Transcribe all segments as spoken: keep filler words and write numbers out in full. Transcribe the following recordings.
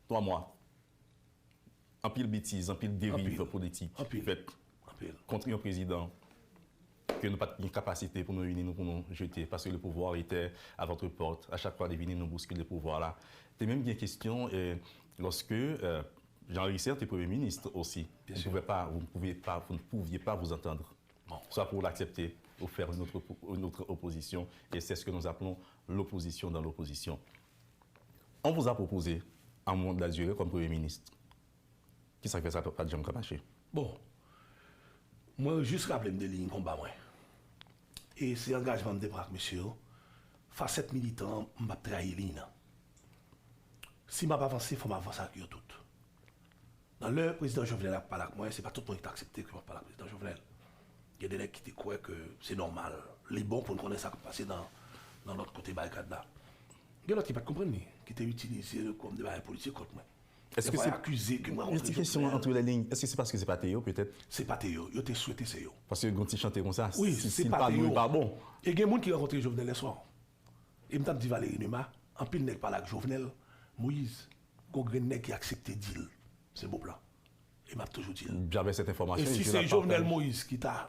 twa mwa, anpil betiz, anpil deriv politik fèt kont yon prezidan ke nou pa t gen kapasite pou nou ini nou, pou nou jete, paske le pouvoir ete a votre porte. A chak fwa li vini, nou bouskile pouvwa la. Te menm gen kesyon, eh, lòske, eh, Jean Ricard te premye minis osi. Vous ne pouvez pas, vous ne pouviez pas, vous ne pouviez pas vous entendre. Soit vous l'acceptez, ou faire une autre, une autre opposition, et c'est ce que nous appelons l'opposition dans l'opposition. On vous a proposé Armand Lazuré comme Premier ministre. Kisa k fè sa pa t janm ka mache? Bon, mwen jis raple m de liy konba mwen. E se angajman m te pran ak mesye yo. Fasèt militan an, m p ap trayi liy nan. Si m ap avanse, fò m avanse ak yo tout. Nan lè prezidan Jovenel ap pale ak mwen, se pa tout moun ki t aksepte ke m ap pale ak prezidan Jovenel. Gen de nèg ki te kwè ke se nòmal. Li bon pou n konnen sa k ap pase nan, nan lòt kote barikad la. Gen lòt ki pa t konprann li, ki te itilize l kòm de bagay politik kont mwen. Èske se akize ke mwen rankontre Jovenel? Èske se paske se pa te yo, petèt? Se pa te yo. Yo te swete se yo. Paske gen yon ti chante konsa, si, si l pa nou, li pa bon. E gen moun ki rankontre Jovenel lè swa. E m t ap di Valéry Numa, anpil nèg pale ak Jovenel Moïse, gon grenn nèg ki aksepte di l se Bob lan. E m ap toujou di l. J'avais cette information. E si se Jovenel Moïse ki ta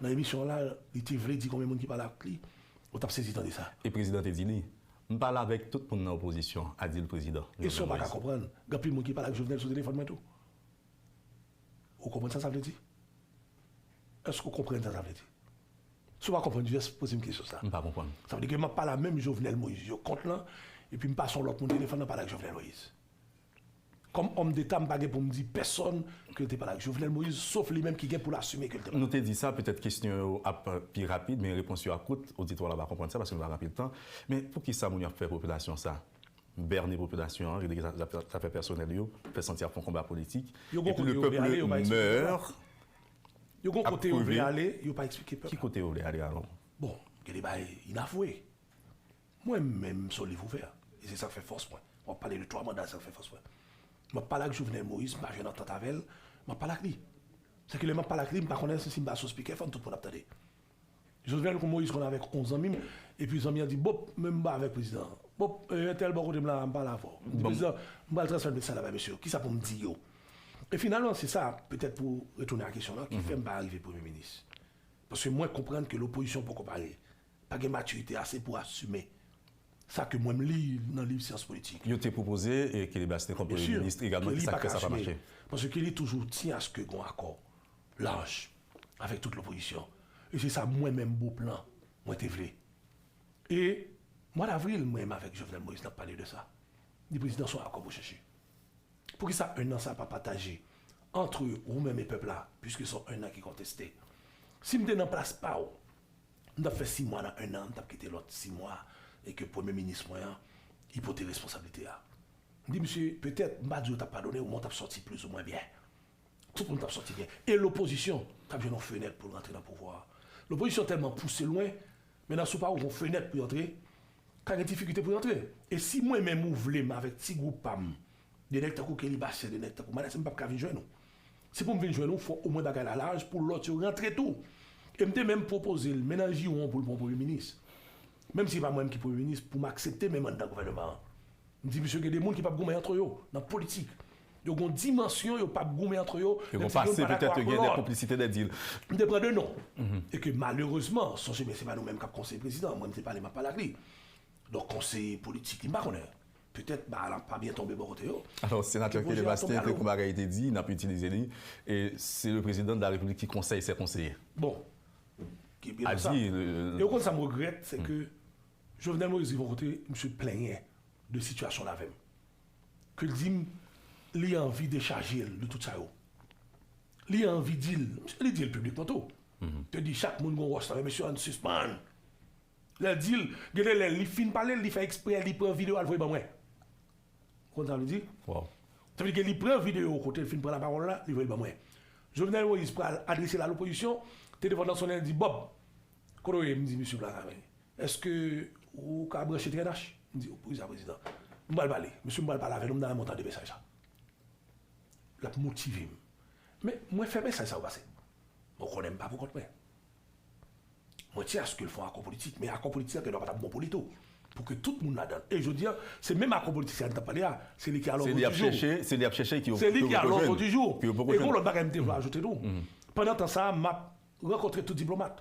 nan emisyon an la, li te vle di konbyen moun ki pale ak li, ou t ap sezi tande sa. E prezidan te di li, m pale avèk tout moun nan opozisyon, a di l prezidan. E sa w pa ka konprann, gen anpil moun ki pale ak Jovenel sou telefòn mwen tou. Ou konprann sa sa vle di? Èske w konprann sa sa vle di? Si w pa konprann, jis poze m kesyon sa. M pa konprann. Sa vle di ke m ap pale a menm Jovenel Moïse yo kont lan, epi m pase yon lòt moun telefòn nan pale ak Jovenel Moïse. Kòm òm deta, m pa gen pou m di pèsonn ke l te pale ak Jovenel Moïse, sof li menm ki gen pou l asime ke l te pale. Nou te di sa, petèt kesyon yo ap pi rapid, men repons yo ap kout. Oditwa la pa konprann sa paske nou pa gen anpil tan. Men poukisa moun yo ap fè popilasyon sa? Bène popilasyon an, rele zafè, zafè pèsonèl yo, fè santi y ap fè yon konba politik. Epi le peuple meurt. Yo gon kote yo vle ale, yo pa eksplike pèp la. Ki kote yo vle ale alò? Bon, gen de bagay inavwe. Mwen menm, m se yon liv ouvè. E se sa k fè fòs mwen. W ap pale de twa manda, se sa k fè fòs mwen. M ap pale ak Jovenel Moïse, m pa jwenn antant avè l, m ap pale ak li. Sèke lè m ap pale ak li, m pa konnen si, si m ba sou speakerphone, tout moun ap tande. Jovenel Moïse konn avèk yon zanmi m, epi zanmi an di, Bob, men m ba avèk prezidan an. Bob, eh, entèl bò kote m la, m pale avè w. M di, prezidan, m pral transmèt mesaj la bay mesye yo. Kisa pou m di yo? E finalman, se sa, petèt pou retounen a kesyon lan, ki fè m pa rive premye minis. Paske mwen konprann ke lopozisyon poko pare. Pa gen matirite ase pou asime sa ke mwen m li nan liv syans politik. Yo te pwopoze, eh, Kelly Bastienne kòm premye minis egalman, kisa k fè sa pa mache? Paske Kelly toujou tyen aske gon akò laj avèk tout lopozisyon. E se sa mwen menm Bob lan, mwen te vle. E mwa davril, mwen menm avèk Jovenel Moïse, n ap pale de sa. Li di, prezidan, se yon akò pou chèche. Poukisa en an sa pa pataje ant ou menm e pèp la, piske se yon en an ki konteste? Si m te nan plas pa w, m t ap fè sis mwa nan en an, m t ap kite lòt sis mwa, e ke premye minis mwen an, li pote responsablite a. M di, misye, petèt, m pa di yo t ap padone w, men w t ap sòti plizoumwen byen. Tout moun t ap sòti byen. E lopozisyon t ap jwenn yon fenèt pou l rantre nan pouvwa a. Lopozisyon tèlman pouse lwen, men nan sou pa ou gon fenèt pou y antre, ka gen difikilte pou y antre. E si mwen menm ou vle m avèk ti gwoup pa m, de nèg tankou Kelly Bastienne, de nèg tankou Manasseh, m p ap ka vin jwenn ou. Si pou m vin jwenn ou, fò omwen bagay la laj pou lòt yo rantre tou. E m te menm pwopoze l, men nan jiwon pou l pran premye minis. Menm si se pa mwen menm ki premye minis, pou m aksepte menm anndan gouvènman an. M di, misye, gen de moun ki p ap goumen antre yo nan politik. Yo gon dimansyon, yo p ap goumen antre yo, menm si youn pa dakò ak lòt. Yo gon pase, petèt, yo gen de konplisite, de dil. M te pran de non. E ke malerezman, sonje byen, se pa nou menm k ap konseye prezidan an. Mwen, m te pale, m ap pale ak li. Donk, konseye politik li, m pa konnen. Petèt, ba, la pa byen tonbe bò kote yo. Alò, senatè Kelly Bastienne te gon bagay li te di, n ap itilize li, e se le président de la République qui conseille ses conseillers. Bon. Ki byen sa. E ou konn sa m regrèt, se ke Jovenel Moïse rive yon kote, misye plenyen de sitiyasyon l avè m. Ke l di m, li anvi dechaje l de tout sa yo. Li anvi di l, li di l piblikman tou. Te di chak moun gon wòch nan men, mesye, ann sispann. Lè l di l, gen de lè li fin pale, li fè eksprè, li pran videyo, al voye ban mwen. Ou konn sa vle di? Sa vle di ke li pran videyo kote l fin pran lapawòl la, li voye l ban mwen. Jovenel Moïse pral adrese l a lopozisyon, telefonn nan sonnen, li di, Bob, kote w ye? M di, misye, m lakay mwen. Èske ou ka branche T N H? M di, wi, sa prezidan. M pral pale. Mesye, m pral pale avè nou, m ta renmen w tande mesaj sa. L ap motive m. Men, mwen fè mesaj sa yo pase. Mwen konnen m pa pou kont mwen. Mwen tyen aske l fè yon akò politik, men akò politik la gendwa pa t ap bon pou li tou. Pou ke tout moun ladan l. E jodi a, se menm akò politik sa a n t ap pale a, se li ki a l'ordre du jour. Se li y ap chèche, se li y ap chèche ki yo poko jwenn. Se li ki a l'ordre du jour. E gon lòt bagay m te vle ajoute tou. Pandan tan sa a, m ap rankontre tout diplomat.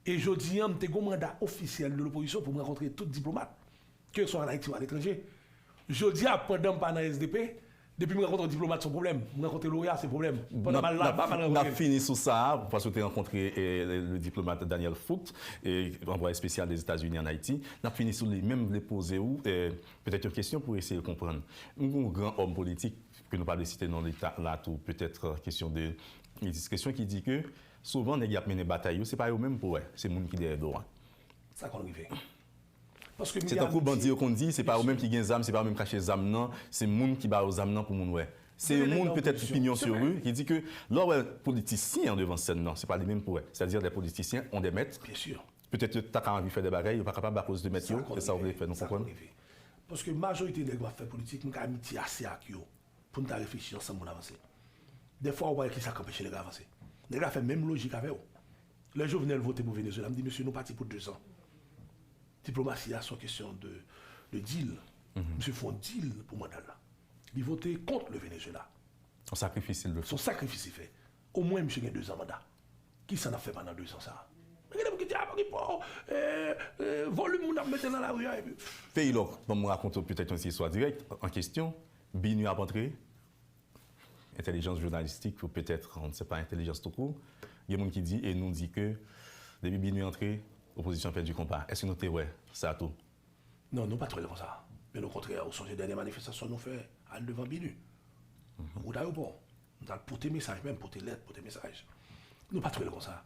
E jodi a, m te gon manda ofisyèl de lopozisyon pou m rankontre tout diplomat, ke swa an Ayiti ou aletranje. Jodi a, pandan m pa nan S D P, depi m rankontre yon diplomat, se yon pwoblèm. M rankontre loya, se pwoblèm. Pandan m al laba, m al rankontre l. N ap fini sou sa a, paske w te rankontre, eh, le, le diplomat Daniel Foot, eh, anvwaye espesyal Dèzetazini ann Ayiti. N ap fini sou li, men m vle poze w, eh, petèt yon kesyon pou eseye konprann. Nou gen yon gran òm politik, ke nou pa vle site non li la tou, petèt, eh, kesyon de, yon diskisyon ki di ke souvan nèg y ap mennen batay yo, se pa yo menm pou wè, se moun ki dèyè do a. Sa konn rive. Paske m gen abitye. Se tankou bandi yo konn di, se pa yo menm ki gen zam, se pa yo menm k achte zam nan, se moun ki ba yo zam nan pou moun wè. Se moun petèt ki pignon sur rue, ki di ke lè w wè politisyen an devan sèn nan, se pa li menm pou wè. C'est-à-dire les politiciens ont des maîtres. Petèt yo ta ka anvi fè de bagay, yo pa kapab akoz de mèt yo, se sa w vle fè nou konprann? Paske majorite nèg m ap fè politik, m ka abitye ase ak yo pou n ta reflechi ansanm pou n avanse. Dèfwa, ou pa wè kisa k anpeche nèg la avanse. Nèg la fè menm lojik avè w. Lè Jovenel vote pou Venezuela, m di, mesye, nou pati pou dezan. Diplomasi a, se yon kesyon de, de deal. Misye fè yon deal pou manda l la. Li vote kont le Venezuela. Se yon sakrifis li fè. Se yon sakrifis li fè. Omwen, misye gen dezan manda. Kisa n ap fè pandan dezan sa a? Men gen de moun ki di, a, pa gen pò, eh, eh, volim moun ap mete nan lari a, epi. Peyi Lòk, ban m rakonte w petèt yon ti istwa dirèk, an kesyon, BINUH ap antre, entèlijans jounalistik, ou petèt, on ne sait pas, entèlijans toukou. Gen moun ki di, e nou di ke, depi BINUH antre, opozisyon pèdi konba. Èske nou te wè sa tou? Non, nou pa t wè l konsa. Byen okontrè, ou sonje dènye manifestasyon nou fè al devan BINUH. Wout Ayewopò. Nou t al pote mesaj, menm pote lèt, pote mesaj. Nou pa t wè l konsa.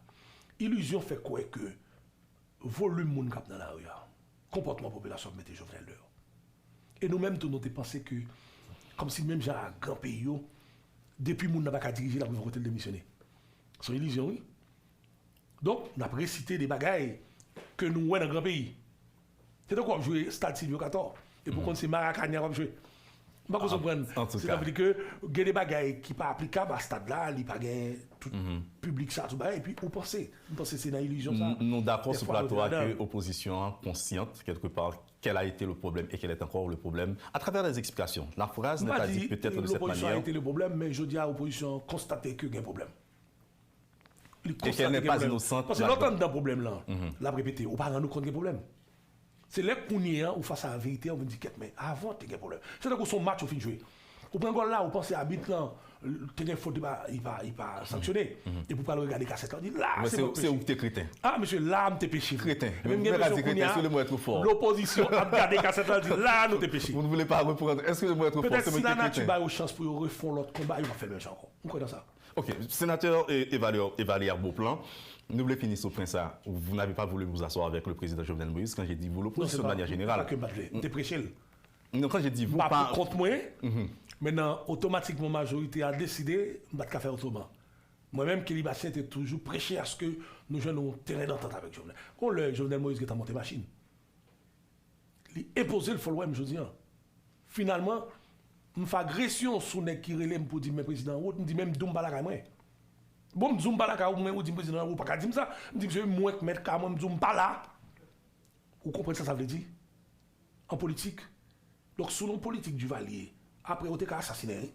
Ilizyon fè kwè ke volim moun k ap nan lari a, konpòtman popilasyon ap mete Jovenel deyò. E nou menm tou, nou te panse ke, kòmsi menm jan ak gran peyi yo, depi moun nan pa ka dirije, l ap rive yon kote l demisyone. Se yon ilizyon, wi. Donk, n ap resite de bagay ke nou wè nan gran peyi. Se tankou w ap jwe stad Sylvio Cator, epi w konn se Maracana w ap jwe. M pa ko konprann. Se ta vle di ke gen de bagay ki pa aplikab a stad la, li pa gen tout piblik sa, tout bagay, epi ou panse. M panse se nan ilizyon sa. Nou dakò sou plato a ke opozisyon an konsyant, kèlkepa, qu'elle a été le problème et qu'elle est encore le problème, à travers des explications. La phrase n'est pas dite peut-être de cette manière. M pa di l'opposition a été le problème, men jodi a, opozisyon an konstate ke gen pwoblèm. Li konstate gen pwoblèm. Paske lè w t anndan pwoblèm lan, l ap repete, ou pa rann ou kont gen pwoblèm. Se lè kounye a ou fas a verite a, ou vin di, kèt, men avan te gen pwoblèm. Se tankou se yon match ou fin jwe. Ou pran gòl la, ou panse abit lan te gen fot, li pa, li pa, li pa sanksyone. Epi ou pral regade kasèt la, ou di, la, se mwen k peche. Ah, mesye, la, m te peche vre. Kreten. Menm gen mesye kounye a, lopozisyon ap gade kasèt la, di, la, nou te peche. Petèt si lanati ba yo chans pou yo refè yon lòt konba, yo p ap fè l menm jan ankò. M kwè nan sa. Ok, senatè, eh, Evalè-, Evalière Beauplan, nou vle fini sou pwen sa. Vous n'avez pas voulu vous asseoir avec le président Jovenel Moïse, quand je dis vous, l'opposition de manière générale. Non, se pa, se pa ke m pa t vle. M te preche l. Non, quand je dis vous, m pa pou kont mwen, men nan otomatikman majorite a deside, m pa t ka fè otreman. Mwen menm, Kelly Bastien te toujou preche aske nou jwenn yon teren dantant avèk Jovenel. Gon lè Jovenel Moïse gentan monte machin. Li enpoze l, fò l wè m jodi a. Finalman, m fè agresyon sou nèg ki rele m pou di m men prezidan an wout, m di men m di w m pa lakay mwen. Bon, m di w m pa lakay ou, men ou di m prezidan an wout, ou pa ka di m sa. M di misye mwen k mèt kay mwen, m di w m pa la. Ou konprann sa sa vle di? An politik. Donk, sou non politik Duvalier, apre yo te ka asasinen, wi.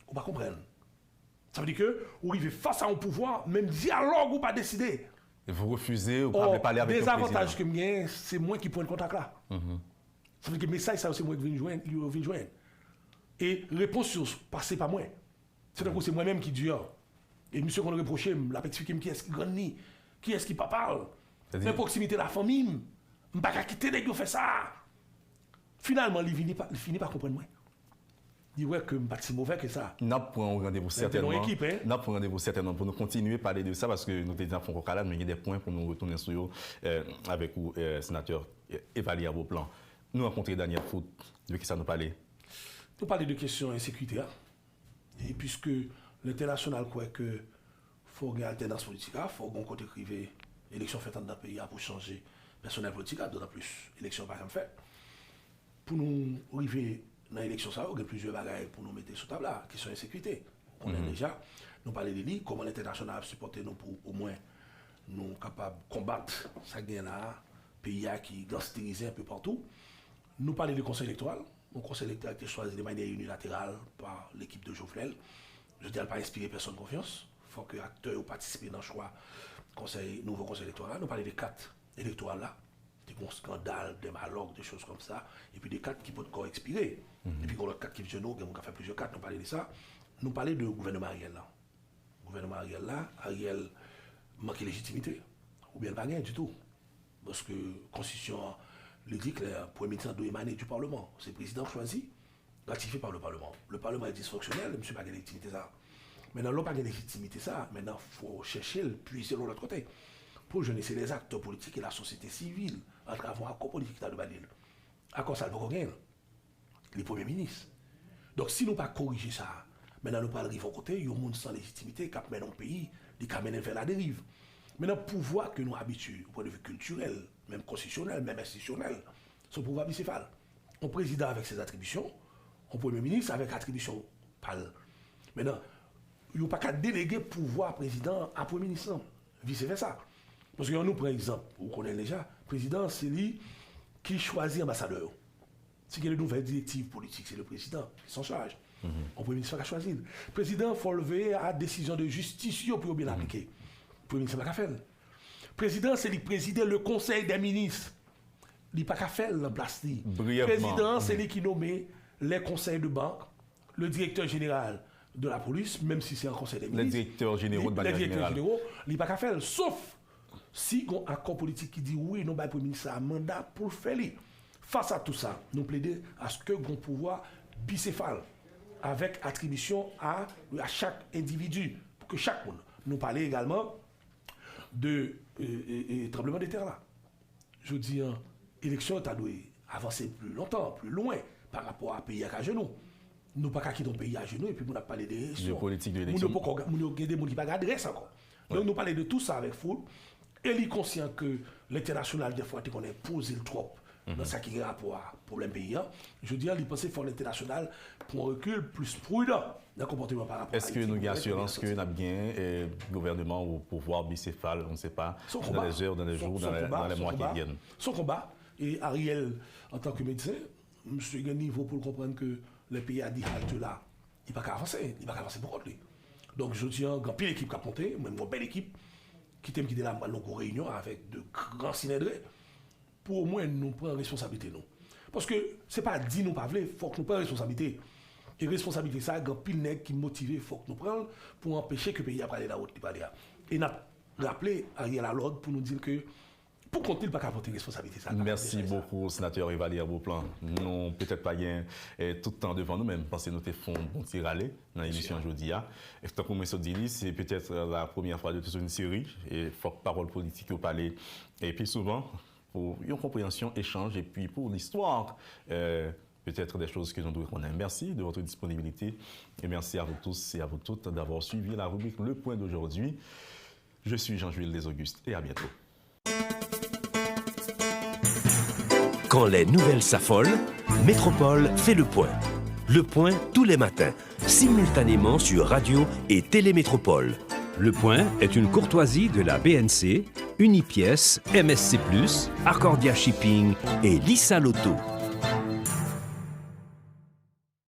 Ou pa konprann. Sa vle di ke ou rive fas a yon pouvwa, menm dyalòg ou pa deside. Vous refusez, ou pa vle pale avèk yon prezidan. Dezavantaj ke m genyen, se mwen ki pran kontak la. Sa vle di ke mesaj sa yo, se mwen ki vin jwenn, yo vin jwenn. E repons yo pase pa mwen. Se tankou se mwen menm ki di a. E misye konn repwoche m, l ap eksplike m kiyès ki grann li, kiyès ki papa l. Men pwoksimite lafanmi m, m pa ka kite nèg yo fè sa. Finalman, li vini pa, li fini pa konprann mwen. Li wè ke m pa t si movè ke sa. N ap pran yon randevou sètènman. N ap pran randevou sètènman pou nou kontinye pale de sa, paske nou te di n ap fè yon kokalad, men gen de pwen pou nou retounen sou yo, eh, avèk ou, eh, senatè, eh, Evalière Beauplan. Nou rankontre Daniel Foot, de kisa nou pale? Nou pale de kesyon ensekirite a. E piske lentènasyonal kwè ke fò gen altènans politik la, fò gen yon kote k rive, eleksyon fèt anndan peyi a pou chanje pèsonèl politik la, dotan plis eleksyon pa janm fèt. Pou nou rive nan eleksyon sa yo, gen plizyè bagay pou nou mete sou tab la, kesyon ensekirite. Ou konnen deja, nou pale de li, kòman lentènasyonal ap sipòte nou pou omwen nou kapab konbat sa k genyen la a, peyi a ki gangsterize enpe patou. Nou pale de konsèy elektoral, yon konsèy elektoral ki te chwazi de manyè inilateral pa lekip de Jovenel. Jodi a, l pa enspire pèsonn konfyans. Fòk aktè yo patisipe nan chwa konsèy, nouvo konsèy elektoral la. Nou pale de kat elektoral la. Te gen yon skandal, de malòk, de choz kòmsa. Epi de kat ki potkò ekspire. Epi gen lòt kat ki vizyono, gen moun k ap fè plizyè kat, nou pale de sa. Nou pale de gouvènman Ariel la. Gouvènman Ariel la, Ariel manke lejitimite, oubyen l pa genyen ditou. Paske konstitisyon an, li di klè, premye minis lan dwe emane du Parlement. Se prezidan k chwazi, ratifye pa le Parlement. Le Parlement est dysfonctionnel, misye pa gen lejitimite sa. Mentnan, lè w pa gen lejitimite sa, mentnan, fò w chèche l, pwize l yon lòt kote. Pou l jwenn, se les acteurs politiques et la société civile, atravè yon akò politik ki ta dwe ba li l. Akò sa, l poko genyen l. Li premye minis. Donk, si nou pa korije sa, mentnan nou pral rive yon kote, yon moun san lejitimite k ap mennen yon peyi, li ka mennen l vè laderiv. Mentnan, pouvwa ke nou abitye, o pwen de vi kiltirèl, menm konstitisyonèl, menm enstitisyonèl, se yon pouvwa bisefal. Yon prezidan avèk ses attributions, yon premye minis avèk atribisyon pa l. Mentnan, yo pa ka delege pouvwa prezidan an a premye minis lan, vise vèsa. Paske ann nou pran egzanp, ou konnen l deja, prezidan an se li ki chwazi anbasadè yo. Si gen de nouvèl direktiv politik, se le prezidan ki san chaj. Yon premye minis pa ka chwazi l. Prezidan an fò l veye a desizyon de jistis yo pou yo byen aplike. Premye minis la pa ka fè l. Prezidan an se li k prezide le konsèy dè minis. Li pa ka fè l nan plas li. Prezidan an se li ki nome les conseils de banque, le directeur général de la police, menm si se an konsèy dè minis. Les directeurs généraux de manière générale. Les directeurs généraux, li pa ka fè l, sof si gon akò politik ki di wi, nou bay premye minis la manda pou l fè li. Fas a tou sa, nou plede aske gon pouvwa bisefal avèk atribisyon a, a chak endividi, pou ke chak moun. Nou pale egalman de e, e, e, tranbleman de tè la. Jodi an, eleksyon ta dwe avanse pli lontan, pli lwen, pa rapò a peyi a k ajenou. Nou pa ka kite yon peyi ajenou epi moun ap pale de eleksyon. De politik de eleksyon. Moun yo poko, moun yo gen de moun ki pa gen adrès ankò. Donk nou pale de tou sa avèk Food. E li konsyan ke lentènasyonal dèfwa te konnen poze l twòp nan sa ki gen rapò a pwoblèm peyi a. Jodi a, li panse fò lentènasyonal pran rekil, plis pridan nan konpòteman pa rapò a Ayiti. Èske nou gen asirans ke n ap gen eh, gouvènman ou pouvwa bisefal, on ne sait pas, dans les heures, dans les jours, dans les, dans les mois qui viennent? Se yon konba. E Ariel, antanke medsen, misye gen nivo pou l konprann ke lè peyi a di halte la, li pa ka avanse, li pa ka avanse pou kont li. Donk, jodi a, gen anpil ekip k ap monte, mwen, m gon bèl ekip, kite m kite la, m pral nan gwo reyinyon avèk de gran silendre, pou omwen nou pran responsablite nou. Paske se pa di nou pa vle, fòk nou pran responsablite. E responsablite sa, gen anpil nèg ki motive, fòk nou pran l pou anpeche ke peyi a prale nan wout li prale a. E n ap raple Ariel a lòd pou nou di l ke pou kont li, li pa ka pote responsablite sa. Mèsi bokou, Senatè Valère Beauplan. Nou petèt pa gen eh, tout tan devan nou, men m panse nou te fè yon bon ti rale nan emisyon jodi a. E tankou mwen sot di li, se petèt la premyè fwa de tout yon seri. E fòk pawòl politik yo pale eh, pi souvan pou yon konpreyansyon, echanj, epi pou listwa, eh, petèt de choz ke nou dwe konnen. Merci de votre disponibilité et merci à vous tous et à vous toutes d'avoir suivi la rubrique Le Point d'aujourd'hui. Je suis Jean-Jules Desauguste et à bientôt. Quand les nouvelles s'affolent, Métropole fait le point. Le point tous les matins, simultanément sur Radio et Télé Métropole. Le point est une courtoisie de la B N C, Unipièces, M S C plus, Accordia Shipping et Lisa Lotto.